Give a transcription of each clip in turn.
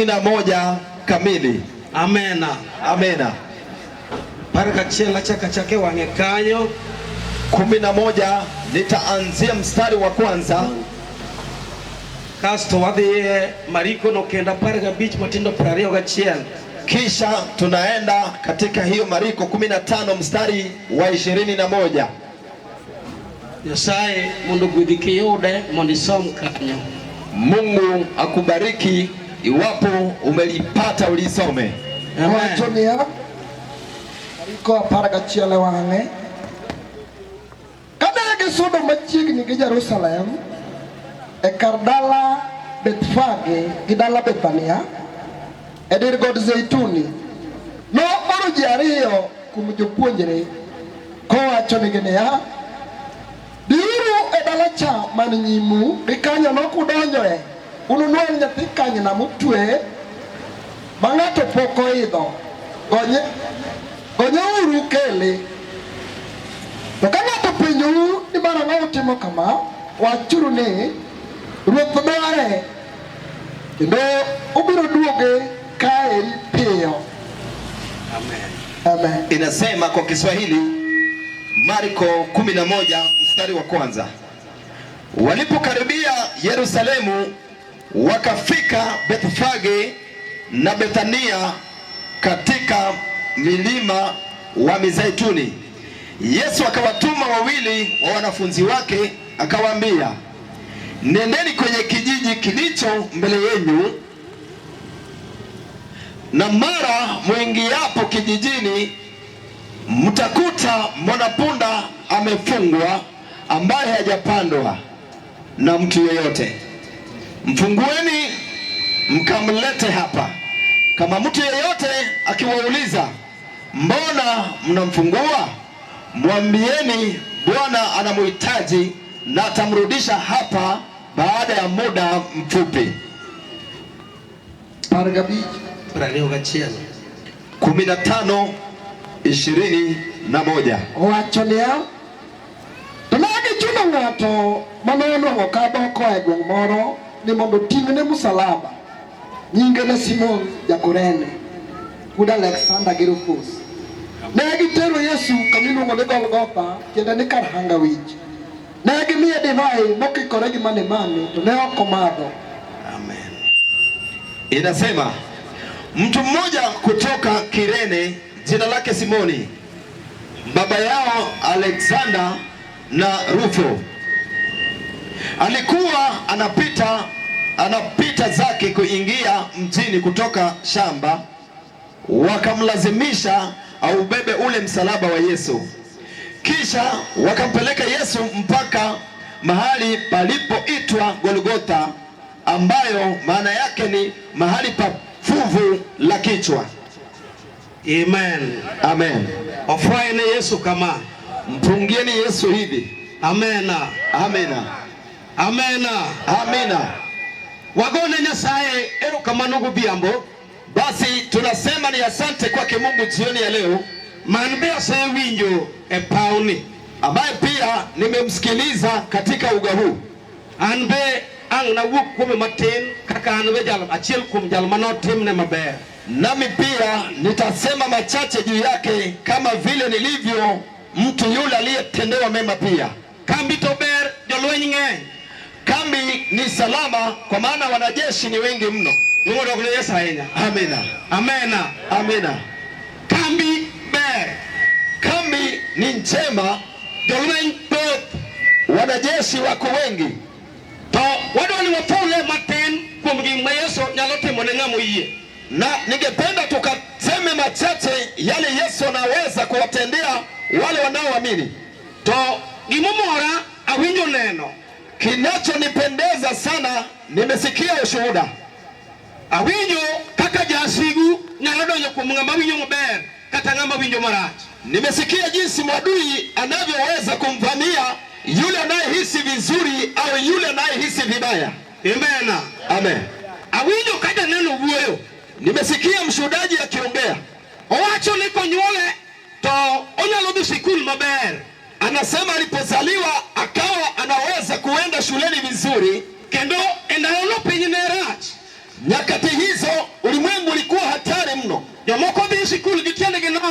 11 kamili. Amena. Amena. 11 achako achaka e wang'e kanyo. 11 nitaanzia mstari wa kwanza. Kasto wadhi e Mariko no kendo 15 matindo 21. Kisha tunaenda katika hiyo Mariko 15 mstari wa 21. Nyasaye mondo ogwedhi kiyude mondo isom kanyo. Mungu akubariki iwapo umelipata ulisome. Owacho Amen. niya, Mariko 11 e wang'e. Kane gisudo machiegni gi Jerusalem, e kar dala Bethfage gi dala Bethania, e dir god Zeituni, nooro ji ariyo kuom jopuonjre kowachonigi niya, Dhiuru e dala cha man nyimu, gikanyono kudonjoe, ununwang' nyathi kanyna motwe ma ng'ato pok oidho. Gonye, gonyeuru kele. To ka ng'ato openjou ni marang'o utimo kama, wachuru ni, 'Ruoth dware,' kendo obiro duoge kaeri piyo. Amen. Amen. Inasema kwa Kiswahili Marko 11 mstari wa kwanza. Walipokaribia Yerusalemu wakafika Bethfage na Bethania katika milima wa Mizeituni. Yesu akawatuma wawili wa wanafunzi wake akawaambia, nendeni kwenye kijiji kilicho mbele yenu, na mara mwingiapo kijijini mtakuta mwanapunda amefungwa ambaye hajapandwa na mtu yeyote. Mfungueni mkamlete hapa. Kama mtu yeyote akiwauliza mbona mnamfungua, mwambieni Bwana anamuhitaji na atamrudisha hapa baada ya muda mfupi. 15. 21. 15:21. Owacho niya, to ne gichuno ng'ato mane onwang'o kado koa e gweng' moro ni mondo oting'ne musalaba. Nyinge ne Simon ja-Kurene, wuod Aleksanda gi Rufus. Ne gitero Yesu kama iluongo ni Golgotha, tiende ni kar hanga wich. Ne gimiye divai mokikore gi manemane, to ne ok omadho. Amen. Inasema mtu mmoja kutoka Kirene, jina lake Simoni, baba yao Alexander na Rufo, alikuwa anapita zake kuingia mjini kutoka shamba, wakamlazimisha aubebe ule msalaba wa Yesu. Kisha wakampeleka Yesu mpaka mahali palipoitwa Golgotha, ambayo maana yake ni mahali pa fuvu la kichwa. Amen. Amen. Ofwaye ne Yesu kama. Mpungieni Yesu hivi. Amena. Amina. Amena. Amina. Wagone Nyasaye erokamano godhiambo. Basi tunasema ni asante kwake Mungu jioni ya leo, Man be asewinjo e pawni. ambaye pia nimemsikiliza katika uga huu. An be ang' nawuok kuome matin kaka an be jal achiel kuom jal manotimne maber. Nami pia nitasema machache juu yake kama vile nilivyo mtu yule aliyetendewa mema pia. Kambi to ber, jolweny ng'eny. Kambi ni salama kwa maana wanajeshi ni wengi mno. Duong' odok ne Yesu ahinya. Amina. Amena. Amina. Kambi ber, Kambi ni njema, jolweny thoth. wanajeshi wako wengi. To wadwa ni wafule matin kuom gima Yesu nyalo timo ne ng'ama oyie. Na ningependa tukaseme machache yale Yesu anaweza kuwatendea wale wanaoamini. To gimomora awinjo neno. Kinachonipendeza sana, nimesikia ushuhuda. Awinjo kaka jasigu nyalo donjo kuom ng'ama winjo maber kata ng'ama winjo marach. Nimesikia jinsi mwadui anavyoweza kumvamia yule anayehisi vizuri au yule anayehisi vibaya. Amen. Amen. Awinjo ka janeno wuoyo. Nimesikia mshuhudaji akiongea, Owacho ni konyuole to onyalo dhi sikul maber. anasema alipozaliwa akawa anaweza kuenda shuleni vizuri. Kendo e ndalono piny ne rach. Nyakati hizo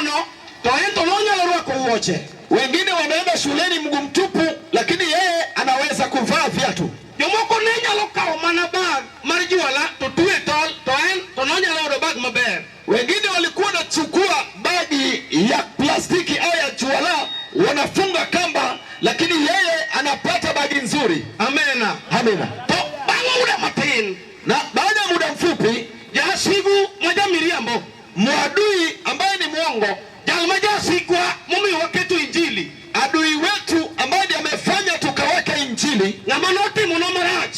nono to en to nonyalo rwako wuoche. Wengine wanaenda shuleni mguu mtupu, lakini yeye anaweza kuvaa viatu. Jomoko ne nyalo kawo mana bag mar juala to twe tol to en to nonyalo yudo bag maber. Wengine walikuwa wanachukua bagi ya plastiki au ya juala, wanafunga kamba, lakini yeye anapata bagi nzuri. Amena. Amina. To bang' muda matin, Na baada ya muda mfupi, jasigu ma jamiriambo, mwadui ambaye ni mwongo, jal ma jasikwa momiyo waketo injili, adui wetu ambaye ndiye amefanya tukaweka injili, ng'ama notimonwa marach.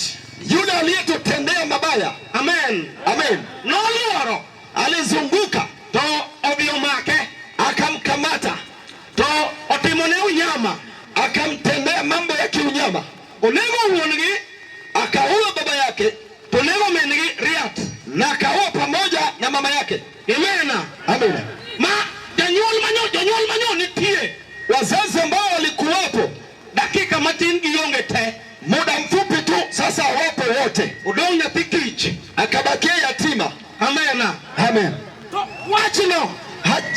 Yule aliyetutendea mabaya. Amen. Amen. Noluoro Alizunguka to odhi omake akamkamata, to otimone unyama, akamtendea mambo ya kiunyama, onego wuon-gi akaua baba yake to onego min-gi riat. Na akaua pamoja na mama yake. Imena. Amina. Ma janyuol manyo jonyuol manyo nitie Wazazi ambao walikuwepo dakika matin gionge te, muda mfupi tu, sasa wapo wote, odong' nyathi kich. Akabakia yatima. Amena. Amen. To wachno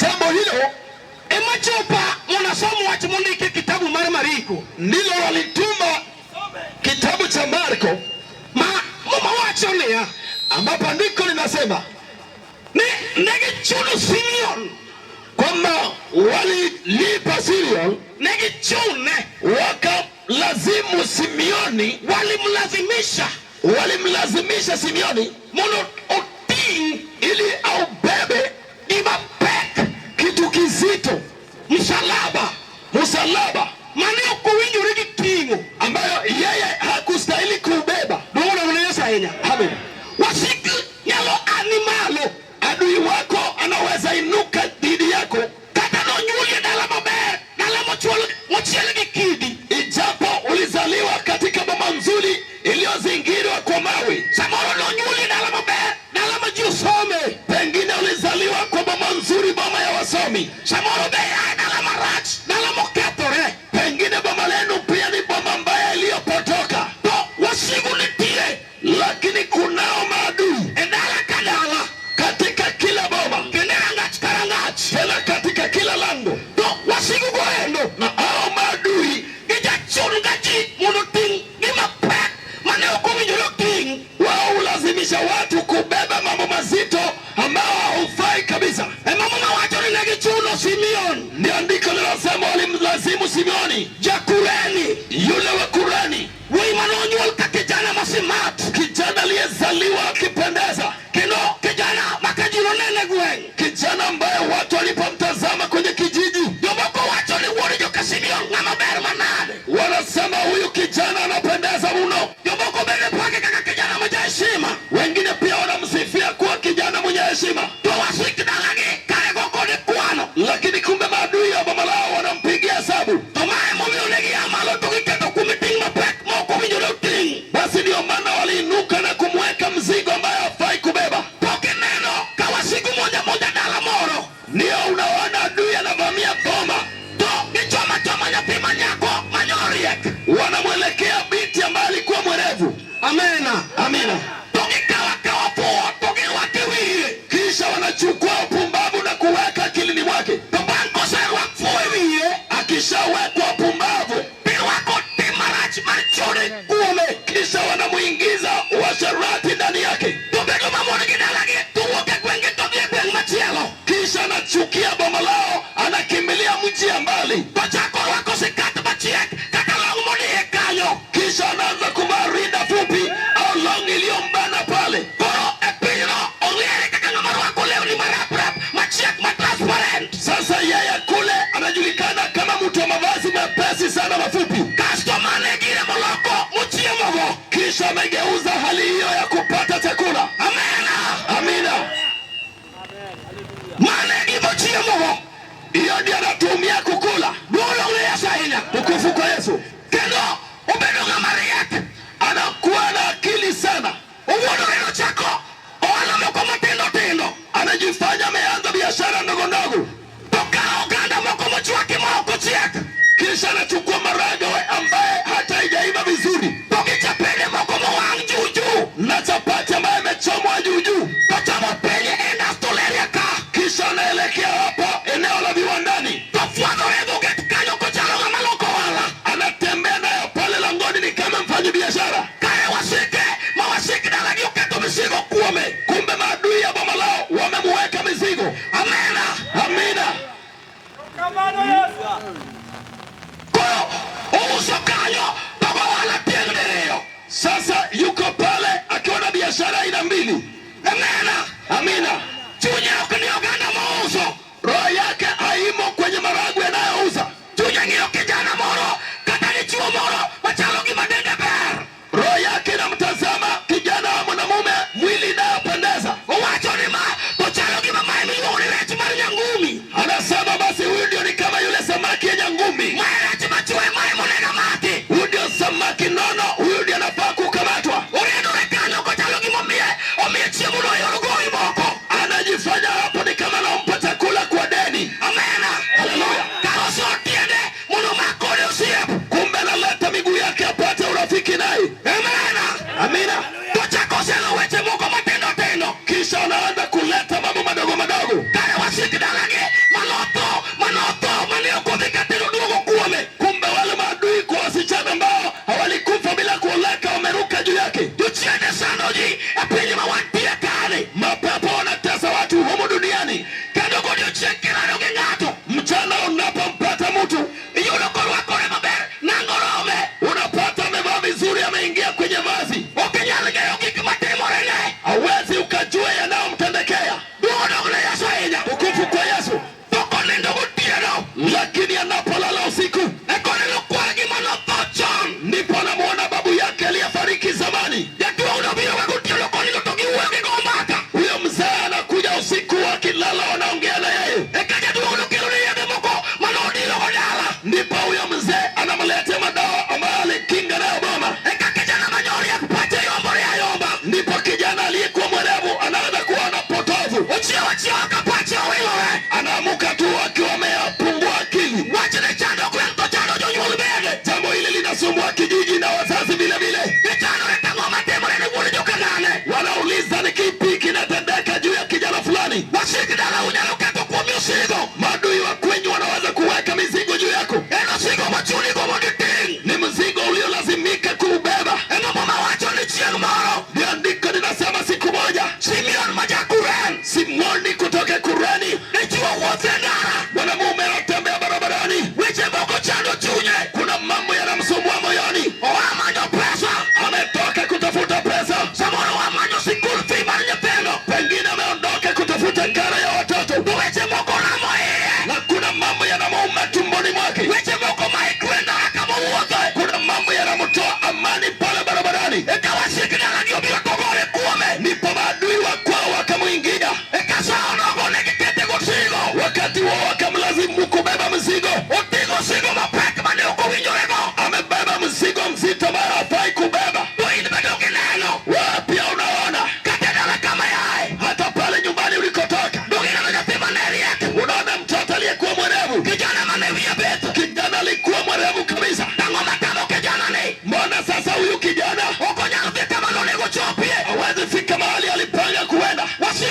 Jambo hilo ema chopa mondo asom wach mondiki e kitabu mar Mariko ndilo walituma kitabu cha Marko, ma Muma wacho niya, ambapo andiko linasema ni ne gichuno Simeon, kwamba walilipa Simeon, ne gichune, wakalazimu Simeoni, walimlazimisha walimlazimisha Simeoni mondo oting' ili aubebe gima pek, kitu kizito, msalaba msalaba mane ok owinjore gi ting'o. Ambayo yeye hakustahili kuubeba. Duong' ne Yesu ahinya. Amen. Wasiki nyalo ani malo, Adui wako anaweza inuka dhidi yako, kata nonyuoli e dala maber, dala mochiel gi kidi. Ijapo ulizaliwa katika boma nzuri iliyozingirwa kwa mawe. Samoro nonyuoli e dala maber, dala ma ji osome. Pengine ulizaliwa kwa boma nzuri, boma ya wasomi. Samoro be ia e dala marach, dala mokethore. Pengine boma lenu pia ni boma mbaya iliyopotoka, To wasigu nitie lakini kunao maadui e dala ka dala, katika kila boma, kendo e rangach ka rangach. Tena katika kila lango. To wasigu go endo Na hao maadui gijachun ga ji mondo oting' gima pek mane ok owinjore oting'. Wao hulazimisha watu kubeba mambo mazito ambao haufai kabisa. Ema Muma wacho ni ne gichuno Simeon Ndio andiko linasema walimlazimu Simeoni, ja-Kureni, yule wa Kureni, wuoyi manonyuol ka kijana ma smart, kijana aliyezaliwa akipendeza, kendo kijana ma ka ji nonene e gweng', kijana ambaye watu walipomtazama kwenye kijiji jomoko wacho ni wuod joka Simeon ng'ama ber manade. Wanasema huyu kijana anapendeza mno. Jomoko bende pake kaka kijana ma jaheshima. Wengine pia wanamsifia kuwa kijana mwenye heshima, To wasik dalagi kare go kode kwano. Lakini kumbe maadui ya boma lao wanampigia hesabu. To mae momiyo ne gia malo to giketo kuome ting' mapek ma ok owinjore oting'. Basi ndio maana waliinuka na kumweka mzigo ambaye hafai kubeba. Pok ineno ka wasigu monjo amonja dala moro, Ndio unaona adui anavamia boma, to gichomo achoma nyathi manyako manyoriek. Wanamwelekea binti ambaye alikuwa mwerevu. Amena. Amina. To gikawo akawa fuwo to girwako e wiye. Kisha wanachukua upumbavu na kuweka akilini mwake. To bang' koserwak fuwo e wiye, Akishawekwa upumbavu, tirwako tim marach mar chode kuome. Kisha wanamuingiza uasherati ndani yake. To bedo mamon gi dalagi to wuok e gweng'gi to dhi e gweng' machielo. Kisha anachukia boma lao, anakimbilia mji ya mbali. To chako rwako sikat machiek kata long modiye kanyo. Kisha anaanza kuvaa rinda fupi au longi iliyombana pale. Koro e pinyno ong'ere kaka ng'ama rwako lewni maraprap machiek ma transparent. Sasa yeye kule anajulikana kama mtu wa mavazi mepesi sana mafupi. Kasto mane gire moloko mochiemogo. Kisha amegeuza hali hiyo ya kupata chakula. Amena. Amina. Mane gimochiemogo. Hiyo ndio anatumia kukula. Duong' ne Yesu ahinya. Tukufu kwa Yesu. Kendo obedo ng'ama riek. Anakuwa na akili sana. Owuondore nochako ohala moko matindo tindo. Anajifanya ameanza biashara ndogo ndogo. To kawo oganda moko mochwaki ma ok ochiek. Kisha anachukua maharagwe ambaye hata haijaiva vizuri, To gi chapede moko mowang' juu juu. Na chapati ambaye imechomwa juu juu, To chomo piny e industrial area ka. Kisha anaelekea hapa eneo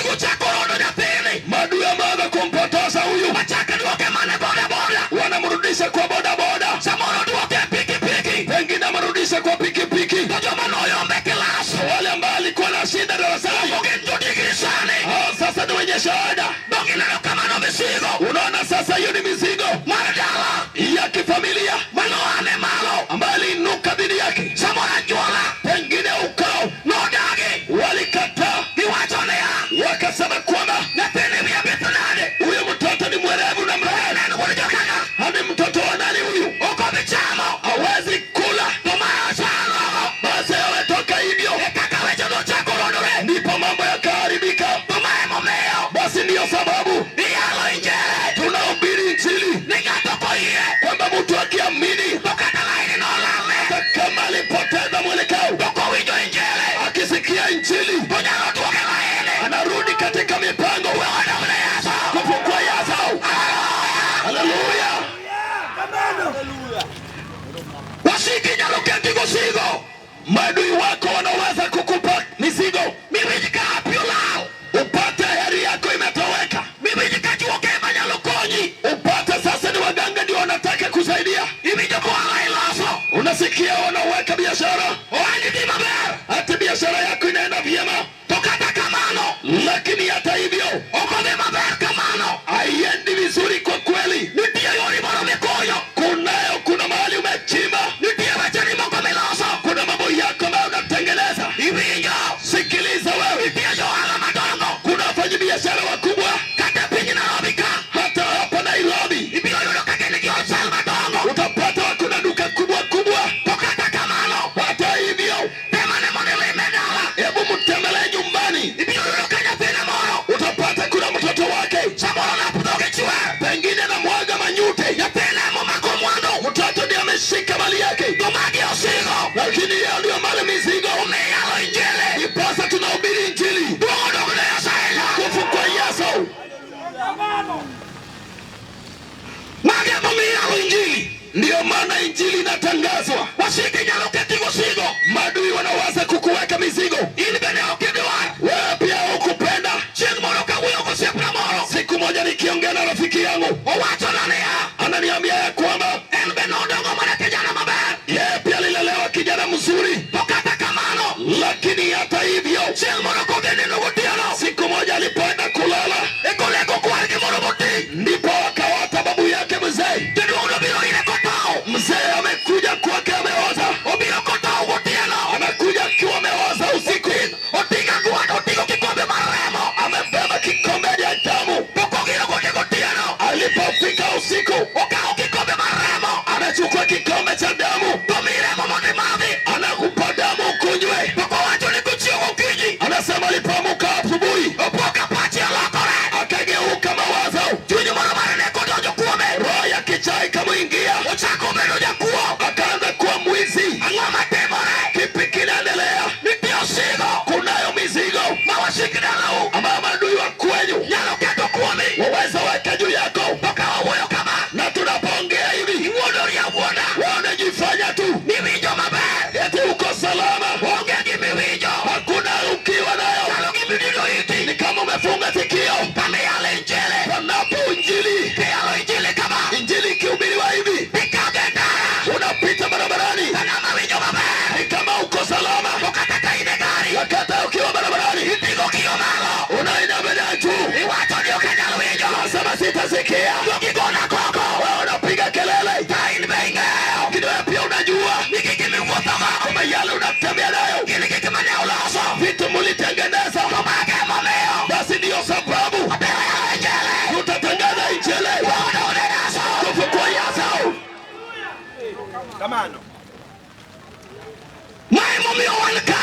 Jasigu chako rondo nyathini. Maadui ameanza kumpotosha huyu, Machaka duoke mana boda boda. Wanamrudisha kwa bodaboda, Samoro duoke pikipiki. Pengine amrudisha kwa pikipiki. To joma noyombe kilas. Wale ambao alikuwa na shida darasani, Gin jodigri sani. Hao sasa ni wenye shahada. Donge ineno kamano mizigo. Unaona sasa, hiyo ni mizigo Mar dala. Ya kifamilia Manoane malo. Ambayo aliinuka dhidi yake. Samoro anyuola. Pengine ukoo Nodagi. Walikataa, Giwacho niya. Wakasema kwamba Nyathini wiye bith nade. Huyu mtoto ni mwerevu na mrefu. En wuod jokang'a. Hani mtoto wa nani huyu? Ok obi chamo. Hawezi kula. To ma ochalo. Basi ametoka hivyo, E kaka weche nochako rondore. Ndipo mambo yakaharibika. To ma emomiyo. Basi ndiyo sababu Iyalo injili. Tunahubiri injili Ni ng'ato koyie. Kwamba mtu akiamini, To kata laini nolalne. Hata kama alipoteza mwelekeo, To kowinjo injili. Akisikia injili, To nyalo duoke laini. Anarudi katika mipango. We odog ne Yesu. Kufukua Yesu. Haleluya. Wasiki nyalo keti gosigo. Maadui wako wanaweza kukupa mizigo, Miwinj ka hapi olal. Upate heri yako imetoweka, Miwinj ka juoke ema nyalo konyi. Upate sasa ni waganga ndio wanataka kusaidia. Iwinjo kohala iloso. Unasikia wanaweka biashara, Ohandi dhi maber. Hata biashara yako inaenda vyema, To kata kamano. Lakini hata hivyo Ok odhi maber kamano. Haiendi vizuri kwa kweli. Nitie yori moro mikoyo. Kunayo, kuna mahali umechimba. Nitie wecheni moko miloso. Kuna mambo yako ambayo unatengeneza. Iwinjo. Sikiliza wewe. Nitie johala madongo. Kuna wafanyabiashara wakubwa Kata piny Nairobi ka. Hata hapa Nairobi Ibiro yudo ka gin gi wholesale madongo. Utapata kuna duka kubwa kubwa. To kata kamano. Hata hivyo Temane mondo ilime dala. Hebu mtembelee nyumbani. Ibiro yudo ka nyathine moro. Utapata kuna mtoto wake. Samoro lap dhoge chwer. Pengine anamwaga manyute. Nyathine momako mwandu. Mtoto ndiye ameshika mali yake. To magi osigo. Lakini yeye ndio mali mizigo. Umiyalo injili. Ndiposa tunahubiri injili. Duong' odog ne Yesu ahinya. Kufu kwa Yesu. Magi emomiyo iyalo injili. Ndiyo maana injili inatangazwa. Wasiki nyalo keti gosigo. Maadui wanaweza kukuweka mizigo. In bende ok idwar. Wewe pia hukupenda. Chieng' moro kawuoyo gosiepna moro. Siku moja nikiongea na rafiki yangu, Owachona niya. Ananiambia ya kwamba En be nodongo mana kijana maber. Yeye pia alilelewa kijana mzuri. To kata kamano. Lakini hata hivyo, Chieng' moro kodhi nindo gotieno. Siku moja alipoenda kulala, Ekoleko kwar gi moro moti. Ndipo akaota babu yake mzee. Jaduong' nobiro ire kotow. Mzee amekuja kwake ameoza. Obiro kotow gotieno. Anakuja akiwa ameoza usiku. Oting'o agwata, oting'o kikombe mar remo. Amebeba kikombe ya damu. To kogiro gode gotieno. Alipofika usiku, Okawo kikombe mar remo. Anachukua kikombe cha damu. To mi remo mondo imadhi. Anakupa damu ukunywe. To kowacho ni kochiew gokinyi. Anasema alipoamka asubuhi, Opo ka pache olokore. Akageuka mawazo. Chuny moro mar neko donjo kuome. Roho ya kichaa ikamwingia. Ochako bedo jakuo. Akaanza kuwa mwizi. Ang'o matimore? Kipi kinaendelea? Nitie osigo. Kunayo mizigo Ma wasik dalau. Ambayo maadui wa kwenyu Nyalo ketho kuomi. Waweza weka juu yako. To ka wawuoyo kama. Na tunapoongea hivi, Iwuondori awuonda. Wewe unajifanya tu Niwinjo maber. Eti uko salama. Onge gimiwinjo. Hakuna ukiwa nayo. Chalo gimidino iti. Ni kama umefunga sikio. Kama iyalo injili. Panapo injili. Kiyalo injili kama. Injili ikihubiriwa hivi, Ikadhe ndara. Unapita barabarani. Ka ng'ama winjo maber. Ni kama uko salama. To kata ka in e gari. Wakati ukiwa barabarani, Iting'o kiyo malo. Unainama juu. Iwacho ni ok anyal winjo. Unasema sitasikia. To gigona koko. Wewe unapiga kelele. Ka in be ing'eyo. Lakini wewe pia unajua. Ni gik miwuothogo. Kama yale unatembea nayo. Gin gik mane uloso. Vitu mulitengeneza. To mago emomiyo. Basi ndiyo sababu. Wabiro yalo injili. Tutatangaza injili. Duong' odog ne Yesu. Kufu kwa Yesu. Kamano. Ma emomiyo wan ka.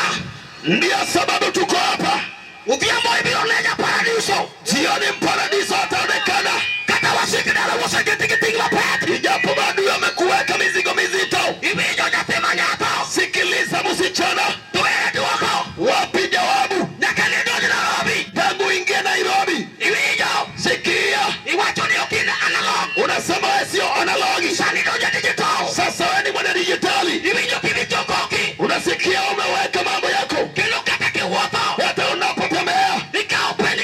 Ndiyo sababu tuko hapa. Odhiambo ibiro nenya paradiso. Jioni mparadiso ataonekana. Kata wasik dala oseketi gi ting' mapek. Ijapo maadui wamekuweka mizigo mizito. Iwinjo nyathi ma nyako. Sikiliza msichana. To ere duoko. Wapi jawabu? Nyaka ne donj Nairobi. Tangu ingie Nairobi. Iwinjo. Sikia. Iwacho ni ok in analog. Unasema wewe sio analogi. Sani donjo digital. Sasa wewe ni mwana dijitali. Iwinjo kiwinjo koki. Unasikia umeweka mambo yako. Kendo kata kiwuotho. Hata unapotembea. Ikawo penj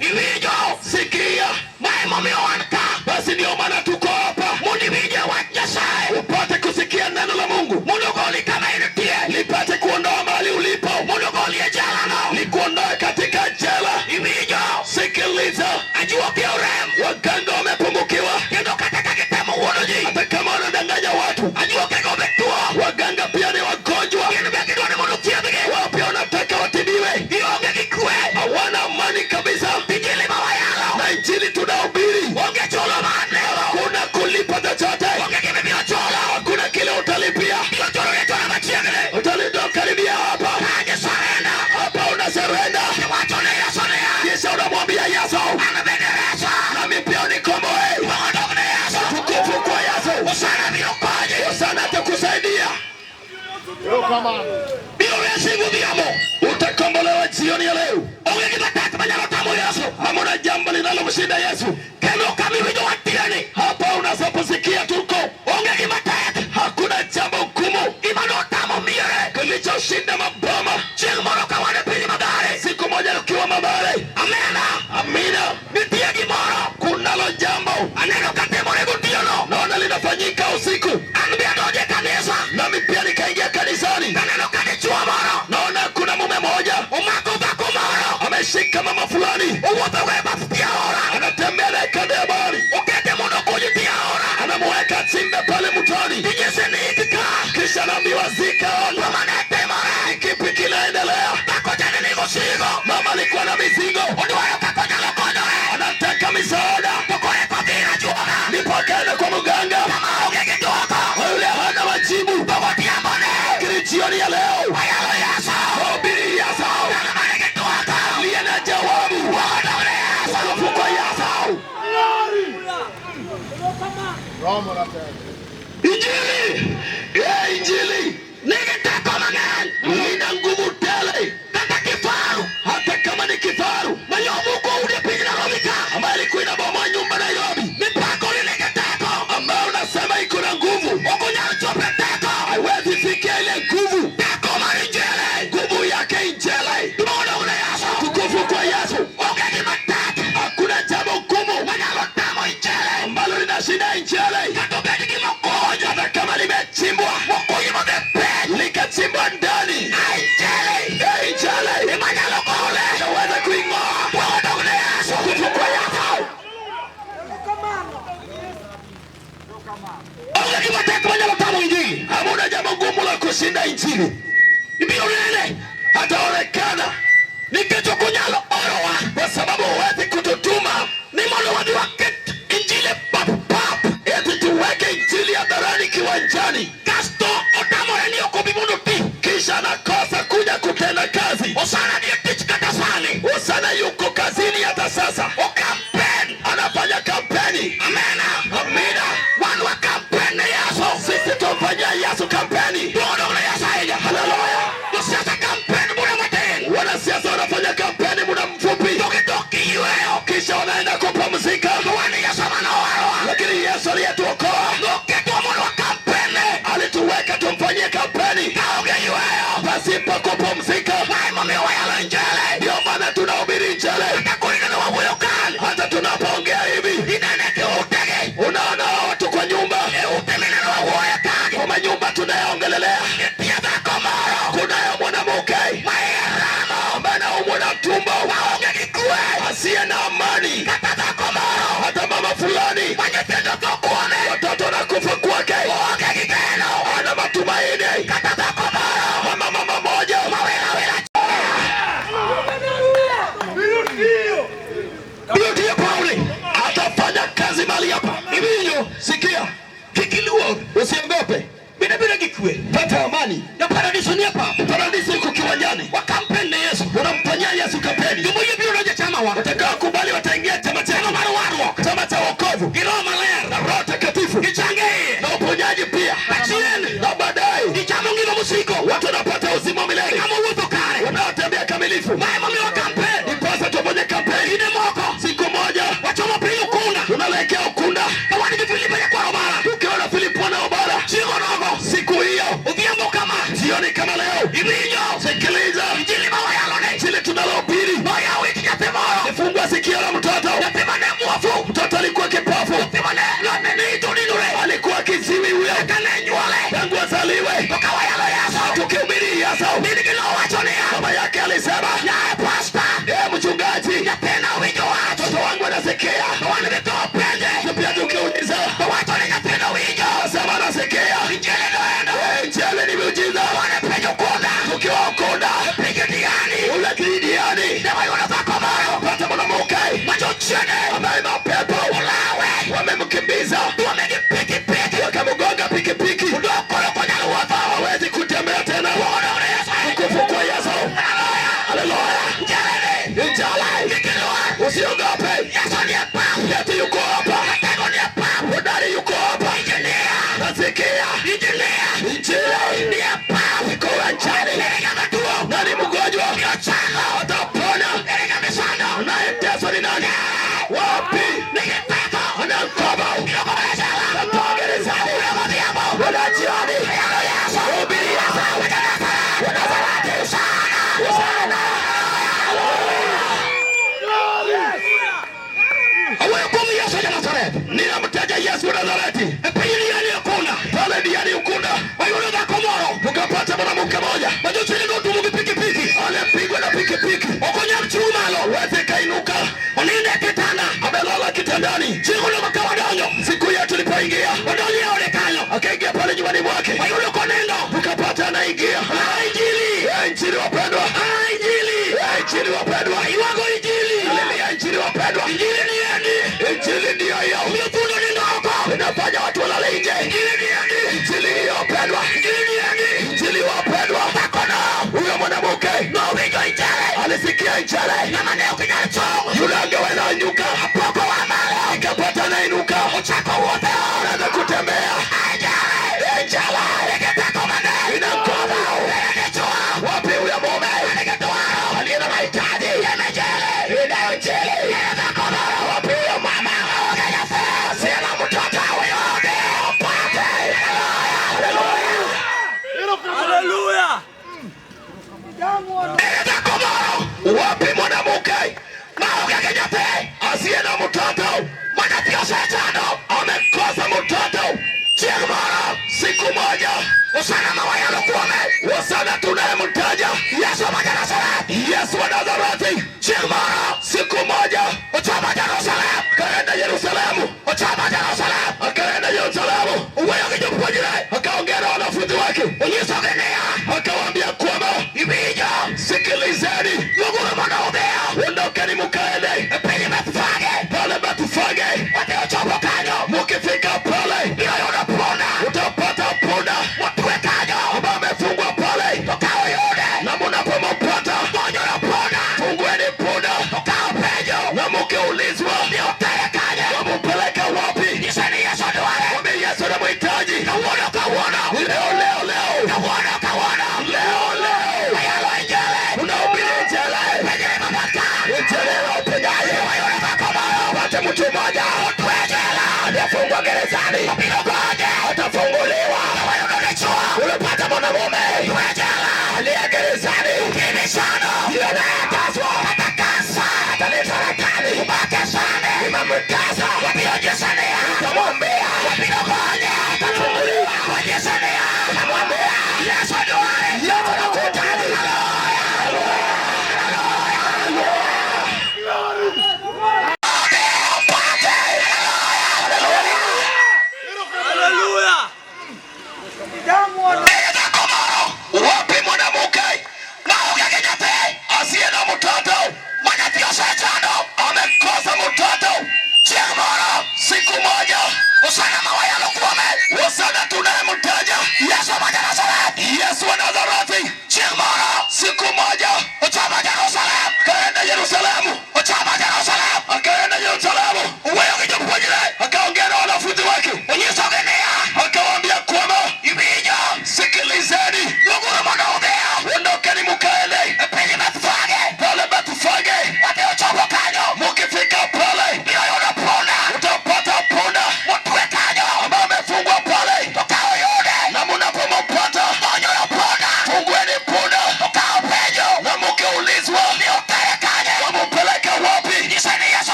Iwinjo, sikia, mae momiyo wan ka. Basi ndio maana tuko hapa, mondo iwinje wach Nyasaye, upate kusikia neno la Mungu, mondo ogoli kama intie, lipate kuondoa mahali ulipo, mondo ogoli e jela no, likuondoe katika jela. Iwinjo, sikiliza, ajuoke orem, waganga wamepungukiwa, kendo kata ka gitemo wuondo ji, hata kama wanadanganya watu, ajuoke go be tuo, waganga pia ni wagonjwa, gin be gidwa ni mondo othiedhgi, wao pia wanataka watibiwe, gionge gi kwe, hawana amani kabisa. Injili ma wayalo na injili tunahubiri, onge chulo maneno, kuna kulipa chochote, onge gima ibiro chulo, hakuna kile utalipia, ibiro chulo ne chulo machiegni, utalitoa karibia hapa, kaje surrender, hapa una surrender, iwacho ne Yesu niya, kisha unamwambia Yesu, an bende resa, nami pia unikomboe, mondo ne Yesu, tukufu kwa Yesu, Hosana biro konyi, Hosana atakusaidia. Biro resi godhiambo, utakombolewa jioni ya leo. Onge gima tek manyalo tamo Yesu, hamuna jambo linalomshinda Yesu. Kendo kama iwinjo wach tieni, hapa unaposikia tuko, onge gima tek, hakuna jambo gumu gima notamo miere, kilichoshinda maboma. Chieng' moro ka wan e piny Mathare, siku moja ukiwa Mathare, amena, amina, nitie gimoro, kunalo jambo aneno katimore gotieno, naona linafanyika usiku. An be adonjo e kanisa, nami pia nikaingia kanisani, kaneno ka dichuo moro, naona kuna mume mmoja omako dhako moro, ameshika mama fulani, owuotho go e bath pi aora, anatembea naye kando ya bahari, okete mondo okuny pi aora, anamuweka chimbe pale mtoni, inyise ni ik ka, kisha anaambiwa zika. Mama ne timore, ni kipi kinaendelea? Dhako cha ne nigo sigo, mama alikuwa na mizigo, odwaro kaka onyalo konyore, anataka misaada, to kore kodhi ir ajuoga, ndipo akaenda kwa mganga, kama onge gi dwoko, yule hana majibu. To godhiambo ne, lakini jioni ya leo wayalo Yesu, wahubiri Yesu, ng'ano manigi dwoko, aliye na jawabu, waodore Yesu, tukufu kwa Yesu. Injili, ye injili nigi teko mang'eny, ina nguvu tele, kata kifaru, hata kama ni kifaru manyomuko udi e piny Nairobi ka, ambaye alikuwa inabomoa nyumba Nairobi, mipako ni nigi teko, ambayo unasema iko na nguvu, ok onyal chopo e teko, haiwezi fikia ile nguvu. Teko mar injili, nguvu yake injili, duong' ne Yesu, tukufu kwa Yesu. Onge gima tek, hakuna jambo gumu manyalo tamo injili, ambalo linashinda injili, kata obed gima okuny, hata kama limechimbwa, mokuny modhi piny, likachimbwa ndani, injili, injili ema nyalo gole, inaweza kuing'oa. Duong' ne Yesu, tukufu kwa Yesu. Onge gima tek manyalo tamo injili, hamuna jambo gumu la kushinda injili. Ibiro nene, hataonekana nikech ok onyal orowa, kwa sababu huwezi kututuma ni mondo wadhi waket injili pap pap, eti tuweke injili hadharani kiwanjani, kasto otamore ni ok obi mondo oti, kisha anakosa kuja kutenda kazi. Hosana ni e tich kata sani, Hosana yuko kazini hata sasa, o campaign, anafanya kampeni. Amena, amina, wan wa campaign ne Yesu, sisi tumfanyia Yesu kampeni. Duong' ne Yesu ahinya, haleluya. Josiasa campaign muda matin, wanasiasa wanafanya kampeni muda mfupi, to gidok giyweyo, kisha wanaenda kupumzika. To wan Yesu manowarowa, lakini Yesu aliyetuokoa noketwa mondo wa kampeni, alituweka tumfanyie kampeni kaonge yweyo, pasipo kupumzika. Mae momiyo wayalo injili, ndio maana tunahubiri injili, kata koro wawuoyo kan, hata tunapoongea hivi inene kiutegi, unaona watu kwa nyumba e ute mineno wawuoyo ka, kwa manyumba tunayoongelelea, nitie dhako moro, kunayo mwanamke maeramo ambaye anaumwa na tumbo, maonge gi kwe, asiye na amani, kata dhako moro, hata mama fulani ma nyithindo tho kuome, watoto wanakufa kwake, oonge gi geno, ana matumaini, kata dhako moro, mama mama moja mawera wera biro tiyo Pauli, atafanya kazi mahali hapa. Iwinjo, sikia, kik iluor, usiogope, bende biro gi kwe, pata amani. Na paradiso ni hapa, paradiso iko kiwanjani. Wa kampeni ne Yesu, unamfanyia Yesu kampeni. Jumuiya biro donjo e chamawa, watakao kubali wataingia chama chetu mar warruok, chama cha wokovu, gi Roho Maler na Roho Takatifu, gichange iye na uponyaji pia, achien na baadaye gichamo ngima mosiko, watu wanapata uzima wa milele kama wuotho kare, wanaotembea kamilifu. Mae momiyo wa kampeni, ndiposa tufanye kampeni. Kinde moko, siku moja wachomo piny Ukunda, tunaelekea Ukunda ka wan gi Filipo nyakwar Obara, tukiwa na Filipo na Obara chieng' onogo, siku hiyo odhiambo kama jioni kama leo. Iwinjo, sikiliza injili ma wayalo ne, injili tunalohubiri, noyawo it nyathi moro, ifungua sikio. Nasikia. Na pia tukiuliza, sema nasikia. Injili ni miujiza. Tukiwa Ukunda, ule Kidiani, pata mwanamke ambaye mapepo wamemkimbiza, wakamgonga pikipiki, hawezi kutembea tena. Utukufu kwa Yesu. Haleluya. Injili, usiogope. Yesu yuko hapa, hodari yuko hapa. Nasikia Injili iko uwanjani. Nani mgonjwa atapona? Anayeteswa ni nani? Wapi? Ana mkoba. Natoa gerezani. Wanajioni. Hubiri Yesu. Wa Nazareti. Hosana. Awuoyo kuom Yesu ja Nazareth. Ninamtaja Yesu wa Nazareti. E piny Diani Ukunda. Pale Diani Ukunda Wayudo dhako moro tukapata mwanamke mmoja ma jochiende notuomo gi pikipiki. alipigwa na pikipiki, Ok onyal chung' malo. hawezi kainuka, Onindo e kitanda. amelala kitandani. Chieng'ono ka wadonjo. Siku hiyo tulipoingia, Wadonjo e ode kanyo. akaingia pale nyumbani mwake, Wayudo konindo. tukapata anaingia. Ah, Injili. Injili wapendwa, Ah, Injili. Injili wapendwa, Aywago Injili. Haleluya, Injili wapendwa, Injili ni endi. Injili ndiyo hiyo Omiyo thundo nindo oko. inafanya watu walale nje. Injili ni endi. Injili hiyo wapendwa, Injili ni endi. Injili wapendwa, Dhakono huyo mwanamke nowinjo Injili. alisikia Injili, Ng'ama ne ok nyal chung'. yule angeweza inuka, Apoko wa malo. ikapata anainuka, Ochako wuotho. anaanza kutembea. Injili. Injili Nigi teko mang'eny. ina nguvu. Nigi dichwo. Wapi huyo mume Nigi dwaro. aliye na mahitaji? Injili. Inayo Injili. Dhako moro. Wapi huyo mama Onge nyathi. asiye na mtoto? Huyo apate. Haleluya! Dhako moro. Wapi mwanamke Maonge gi nyathi. asiye na mtoto? Ma nyathi osechando. Amekosa mtoto. Chieng' moro. Siku moja Hosana ma wayalo kuome. Hosana tunayemtaja Yesu ma ja-Nazareth. Yesu wa Nazareti. Chieng' moro. Siku moja Ochomo Jerusalem. akaenda Yerusalemu, Ochomo Jerusalem. akaenda Yerusalemu, Owuoyo gi jopuonjre. akaongea na wanafunzi wake, Onyisogi niya. akawaambia kwamba Iwinjo. sikilizeni, Wuoguru mondo udhiyo. ondokeni mukaende E piny Bethfage. pale Bethfage. Wadhi ochopo kanyo. Mukifika pale Biro yudo punda. utapata punda Motwe kanyo. ambaye amefungwa pale, To ka uyude. na munapomupata Gonyuru punda. fungueni punda, To ka openjo. na mukiulizwa Ni otere kanye. wamupeleka wapi, Nyise ni Yesu dware. mwambie Yesu anamhitaji. Kawuono kawuono. Leo leo leo Kawuono kawuono. leo leo Ayalo Injili. unahubiri Injili, Penjre mamaka. Injili ya uponyaji. Wayudo dhako moro. Pate mtu mmoja Otwe jela. aliyefungwa gerezani Obiro gonye. atafunguliwa. Wayudo dichwo. Ulipata mwanamume Otwe jela. aliye gerezani, Kimishano. ndiye anayeteswa, Kata kansa. hata ni saratani Umake sane. imemtesa, Wabiro nyise niya. utamwambia Wabiro gonye. atafunguliwa. Wanyise niya. Utamwambia Yesu dware. Yesu anakuhitaji. Haleluya! Wapi mwanamke Maonge gi nyathi. asiye na mtoto Ma nyathi osechando. amekosa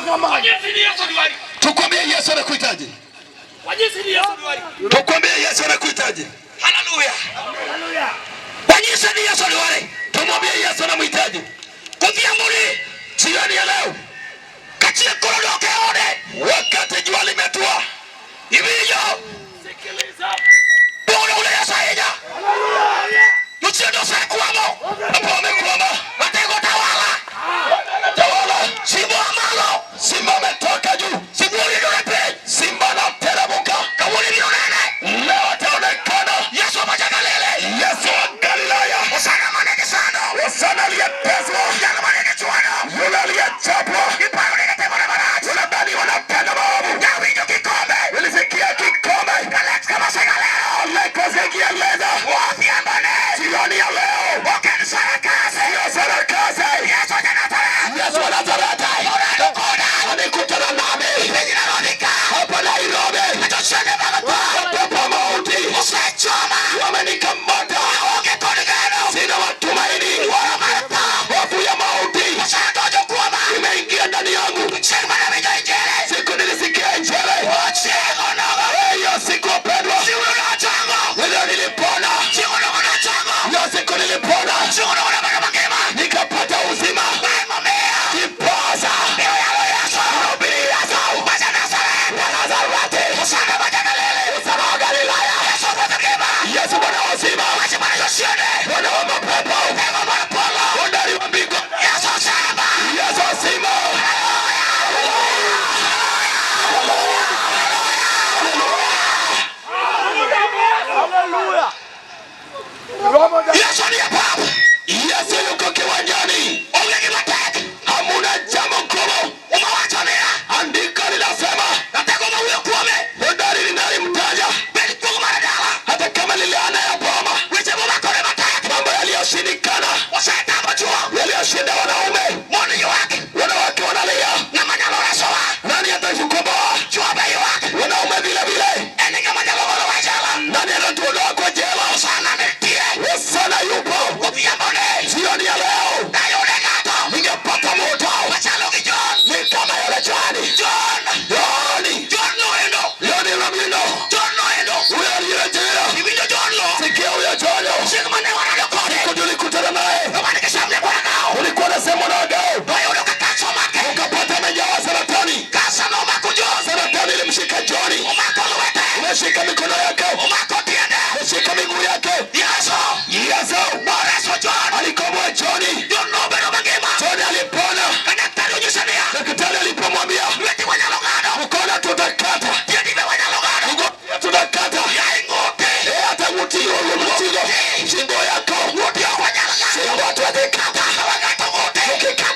Erokamano. Tukwambie Yesu anakuhitaji. Tukwambie Yesu anakuhitaji. Haleluya. Wanyise ni Yesu dwari. Tumwambie Yesu anamhitaji. Odhiambo ni Jioni ya leo, ka chieng' koro dok e ode. wakati jua limetua, Iwinjo? Duong' ne Yesu ahinya. Jochiende osekwamo. hapo wamekwama. Ratego tawala. Tawala, Simba oa malo. simba ametoka juu, Sibuor yudore piny. simba anateremka. Kawuono ibiro nene. Leo ataonekana Yesu ma ja-Galili. Yesu wa Galilaya, Hosana mane gisando. Hosana aliyeteswa, Jal mane gichwado. yule aliyechapwa. Giparo ni gitimone marach. Unadhani wanatenda maovu? Nawinjo kikombe. Nilisikia kikombe Alex kama segalero. Alex kikieleza Odhiambo ni. jioni ya leo, Ok en sarakasi. sio sarakasi. Yesu ja-Nazareth. Yesu wa Nazareti Orado koda. alikutana nami Piny Nairobi ka. hapa Nairobi. Jochiende mag tho. Pepo mauti Osechoma. wamenikamata, Aonge kod geno. sina matumaini. Luoro mar tho. Hofu ya mauti Osedonjo kuoma. imeingia ndani yangu. Chieng' mane awinjo injili. Siku nilisikia injili Ochieng' onogo. hiyo siku pendwa, Chieng' nochango. ndio nilipona. Chieng' onogo nochango. Hiyo siku nilipona, Chieng' onogo nabedo mangima. nikapata uzima. Mae momiyo. Kiposa Biro yalo Yesu. nahubiri Yesu Ma ja-Nazareth. wa Nazareti, Hosana ma ja-Galili. Hosana wa Galilaya. Yesu ruodh ngima. Yesu Bwana wa uzima, Wach mar jochiende. Bwana wa mapepo, Tego mar polo. hodari wa mbingu. Yesu sema. Yesu asima. Yesu nie pap. Yesu yuko kiwanjani, Onge gima tek. hamuna jambo gumu. Muma wacho niya. Andiko linasema Ratego mawuoyo kuome. hodari linalimtaja, Bed kuong' mar dala. hata kama ni laana ya boma, Weche momakore matek. mambo yaliyoshindikana, Osetamo chwo. yaliyoshinda wanaume, Mon ywak. wanawake wanalia, Ng'ama nyalo resowa. nani atatukomboa? Chwo be ywak. Wanaume vile vile, En ng'ama nyalo golowa e jela. nani atatuondoa kwa jela? Hosana nitie. Hosana yupo. Odhiambo ni. Jioni ya leo Dayude ng'ato. ningepata moto Machalo gi John. ni kama yule Johani. John. Johani, John noendo. Johani Ramino, John noendo. huyo aliyerejea. Iwinjo John no. Sikia huyo Johani, Chieng' mane warado kode. siku tulikutana naye, Nomane gi samne bwana. ulikuwa unasema na wadau, Noyudo ka kansa omake. ukapata amejawa saratani. Kansa nomako John. Saratani ilimshika Johani, Omako lwete. imeshika mikono yake, Omako tiende. imeshika miguu yake. Yesu. Yesu Noreso John. alikomboa Johani. John nobedo mangima. Johani alipona. Ka daktari onyise niya. Daktari alipomwambia Lweti wanyalo ng'ado. mkono tutakata, Tiendi be wanyalo ng'ado. mguu pia tutakata, Yae ng'ute. Eh, hata ng'uti mtigo shingo yako Ng'ute ok wanyal ng'ado. shingo hatuwezi kata, Ka wang'ato ng'ute. tukikata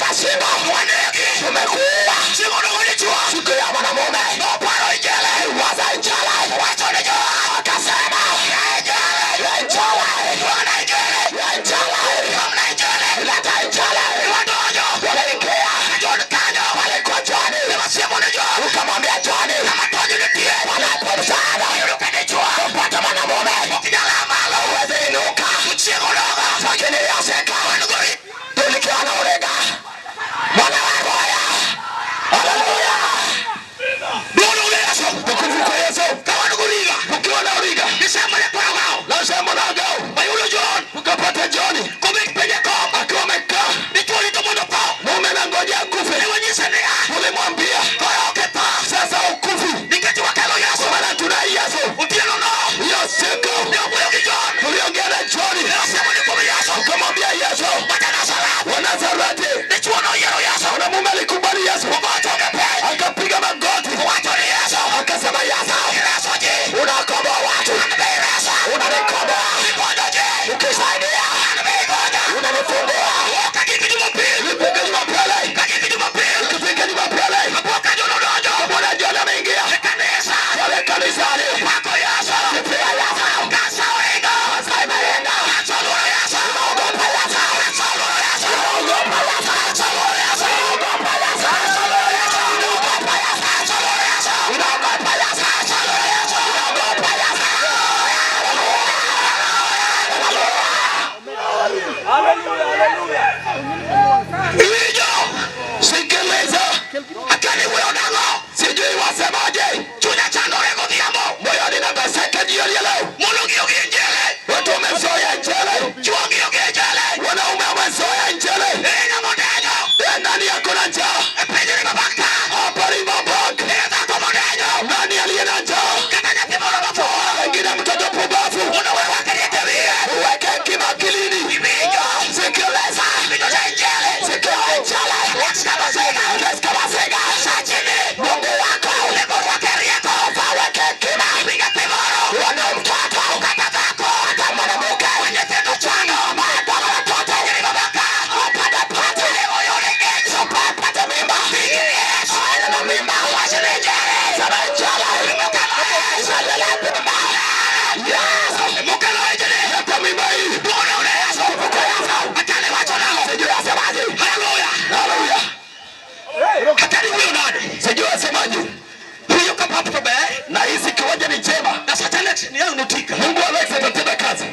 Mungu Alex atatenda kazi.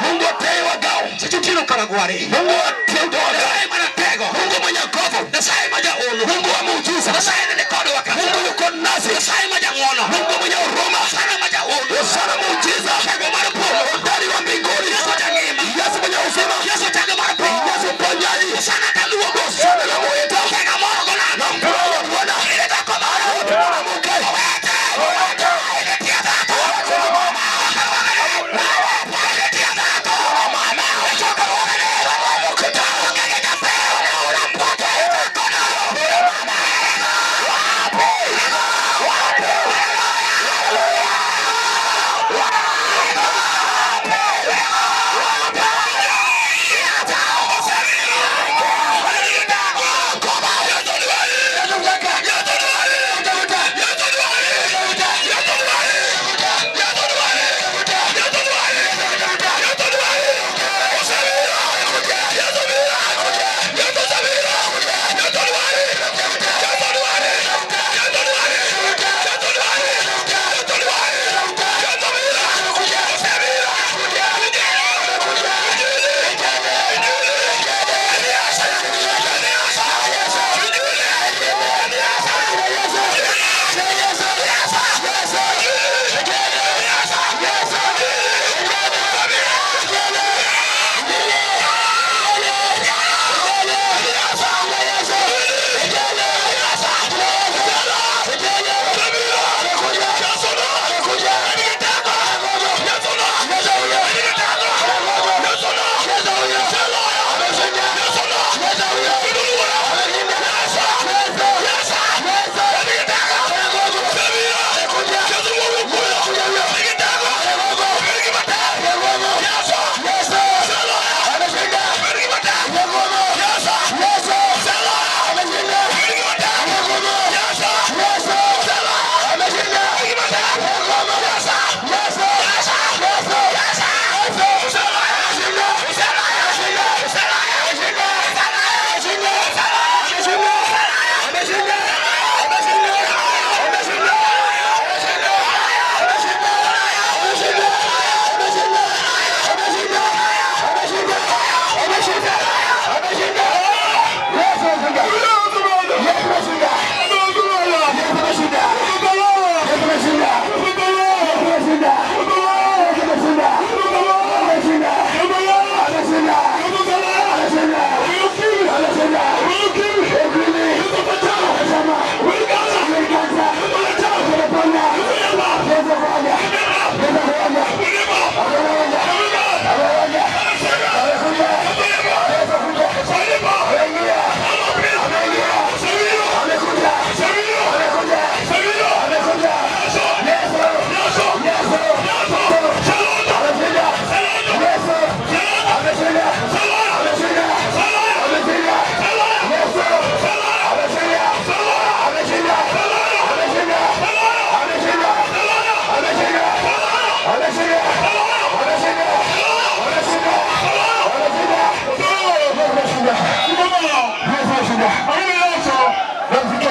Mungu ataiwa gao. Mungu ataiwa gao. Mungu mwenye nguvu. Mungu wa muujiza. Mungu yuko nasi. Mungu mwenye huruma. Hosana muujiza. Hodari wa mbinguni. Yesu mwenye uzima. Yesu mponyaji. Hosana namuita. Namfurahia Bwana. Wote mwanamke.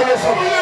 Yesu.